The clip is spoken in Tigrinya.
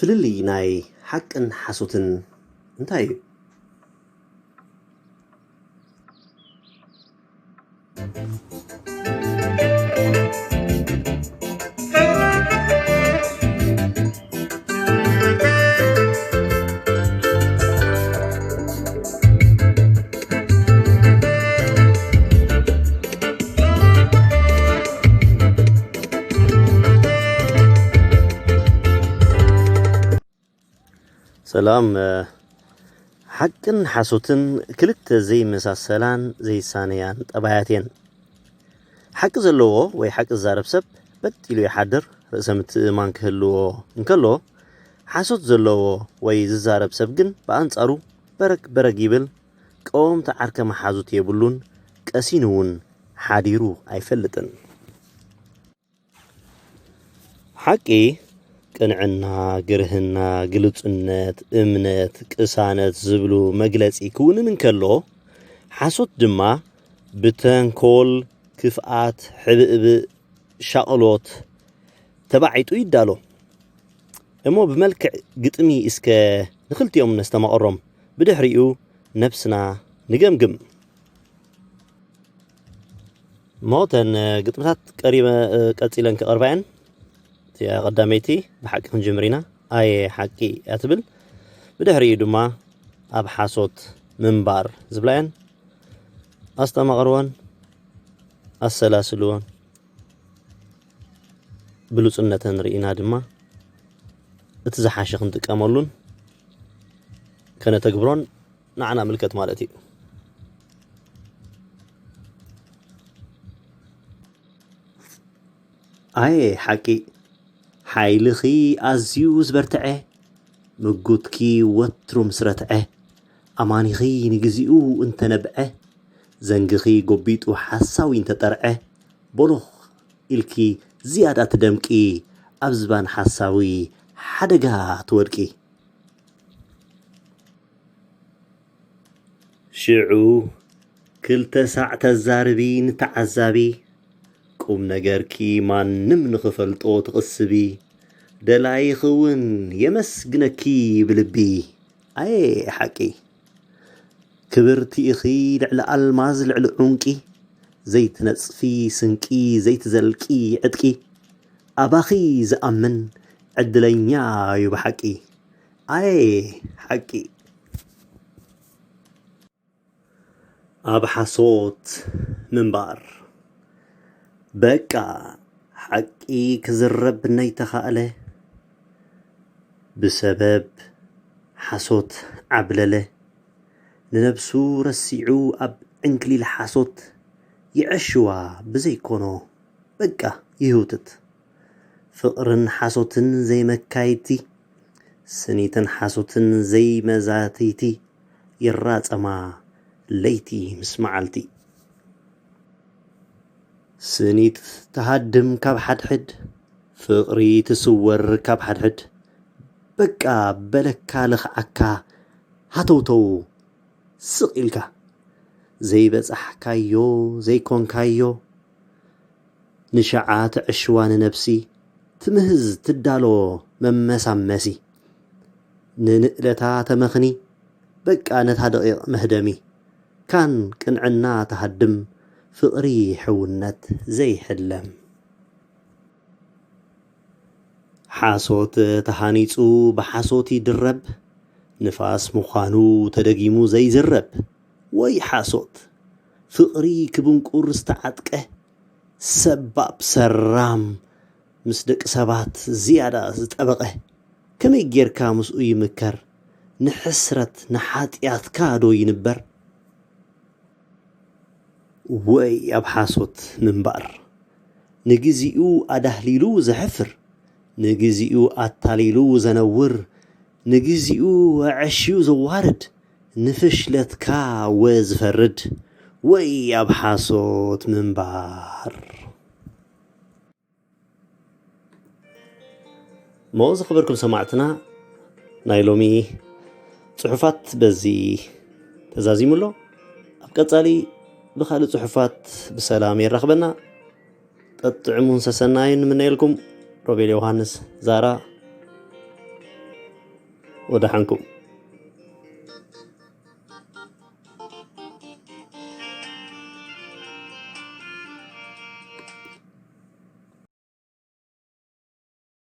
ፍልልይ ናይ ሓቅን ሓሶትን እንታይ እዩ? ሰላም። ሓቅን ሓሶትን ክልተ ዘይመሳሰላን ዘይሳነያን ጠባያት እየን። ሓቂ ዘለዎ ወይ ሓቂ ዝዛረብ ሰብ በጥ ኢሉ ይሓድር፣ ርእሰ ምትእምማን ክህልዎ እንከሎ፣ ሓሶት ዘለዎ ወይ ዝዛረብ ሰብ ግን ብኣንጻሩ በረግ በረግ ይብል፣ ቀወምቲ ዓርከ መሓዙት የብሉን፣ ቀሲኑ እውን ሓዲሩ ኣይፈልጥን። ሓቂ፣ ቅንዕና፣ ግርህና፣ ግሉጽነት፣ እምነት፣ ቅሳነት ዝብሉ መግለጺ ክውንን እንከሎ፣ ሓሶት ድማ ብተንኮል፣ ክፍኣት፣ ሕብእብእ፣ ሻቕሎት ተባዒጡ ይዳሎ። እሞ ብመልክዕ ግጥሚ እስከ ንኽልቲኦም ነስተማቕሮም፣ ብድሕሪኡ ነብስና ንገምግም። እሞ እተን ግጥምታት ቀሪበ፣ ቀጺለን ክቐርባ እየን። እቲኣ ቀዳመይቲ ብሓቂ ክንጅምር ኢና። ኣየ ሓቂ እያ ትብል። ብድሕሪኡ ድማ ኣብ ሓሶት ምንባር ዝብላ እየን። ኣስተማቕርወን፣ ኣሰላስልወን። ብሉጽነተን ርኢና ድማ እቲ ዝሓሸ ክንጥቀመሉን ከነተግብሮን ንዓና ምልከት ማለት እዩ። ኣየ ሓቂ፣ ሓይልኺ ኣዝዩ ዝበርትዐ፣ ምጉትኪ ወትሩ ምስ ረትዐ፣ ኣማኒኺ ንግዚኡ እንተነብዐ፣ ዘንግኺ ጎቢጡ ሓሳዊ እንተጠርዐ፣ ቦሎኽ ኢልኪ ዝያዳ ትደምቂ፣ ኣብ ዝባን ሓሳዊ ሓደጋ ትወድቂ። ሽዑ ክልተ ሳዕ ተዛርቢ ንተዓዛቢ፣ ቁም ነገርኪ ማንም ንኽፈልጦ ትቕስቢ፣ ደላይኺ እውን የመስግነኪ ብልቢ። ኣየ ሓቂ! ክብርቲ ኢኺ ልዕሊ ኣልማዝ ልዕሊ ዑንቂ፣ ዘይትነጽፊ ስንቂ ዘይትዘልቂ ዕጥቂ፣ ኣባኺ ዝኣምን ዕድለኛ እዩ ብሓቂ። ኣየ ሓቂ! ኣብ ሓሶት ምንባር። በቃ ሓቂ ክዝረብ ነይተኻእለ፣ ብሰበብ ሓሶት ዓብለለ። ንነብሱ ረሲዑ ኣብ ዕንክሊል ሓሶት ይዐሽዋ ብዘይኮኖ በቃ ይህውትት። ፍቕርን ሓሶትን ዘይመካይድቲ፣ ስኒትን ሓሶትን ዘይመዛትይቲ፣ ይራጸማ ለይቲ ምስ መዓልቲ። ስኒት ትሃድም ካብ ሓድሕድ፣ ፍቕሪ ትስወር ካብ ሓድሕድ፣ በቃ በለካ ልኽዓካ ሃተውተው ስቕ ኢልካ። ዘይበጻሕካዮ ዘይኮንካዮ፣ ንሽዓ ተዕሽዋ ንነብሲ ትምህዝ ትዳሎ መመሳመሲ። ንንእለታ ተመኽኒ በቃ ነታ ደቂቕ መህደሚ። ካን ቅንዕና ትሃድም ፍቕሪ ሕውነት ዘይሕለም። ሓሶት ተሃኒጹ ብሓሶት ይድረብ፣ ንፋስ ምዃኑ ተደጊሙ ዘይዝረብ። ወይ ሓሶት! ፍቕሪ ክብንቁር ዝተዓጥቀ፣ ሰባብ ሰራም ምስ ደቂ ሰባት ዝያዳ ዝጠበቐ፣ ከመይ ጌርካ ምስኡ ይምከር? ንሕስረት ንሓጢኣትካ ዶ ይንበር? ወይ ኣብ ሓሶት ምንባር! ንግዚኡ ኣዳህሊሉ ዘሕፍር፣ ንግዚኡ ኣታሊሉ ዘነውር፣ ንግዚኡ ኣዐሽዩ ዘዋርድ፣ ንፍሽለትካ ወ ዝፈርድ፣ ወይ ኣብ ሓሶት ምንባር! እሞ ዝኸበርኩም ሰማዕትና፣ ናይ ሎሚ ጽሑፋት በዚ ተዛዚሙ ኣሎ። ኣብ ቀጻሊ ብኻልእ ጽሑፋት ብሰላም የራኽበና። ጠጥዕሙን ሰሰናይን ንምነየልኩም። ሮቤል ዮሃንስ ዛራ ወደሓንኩም።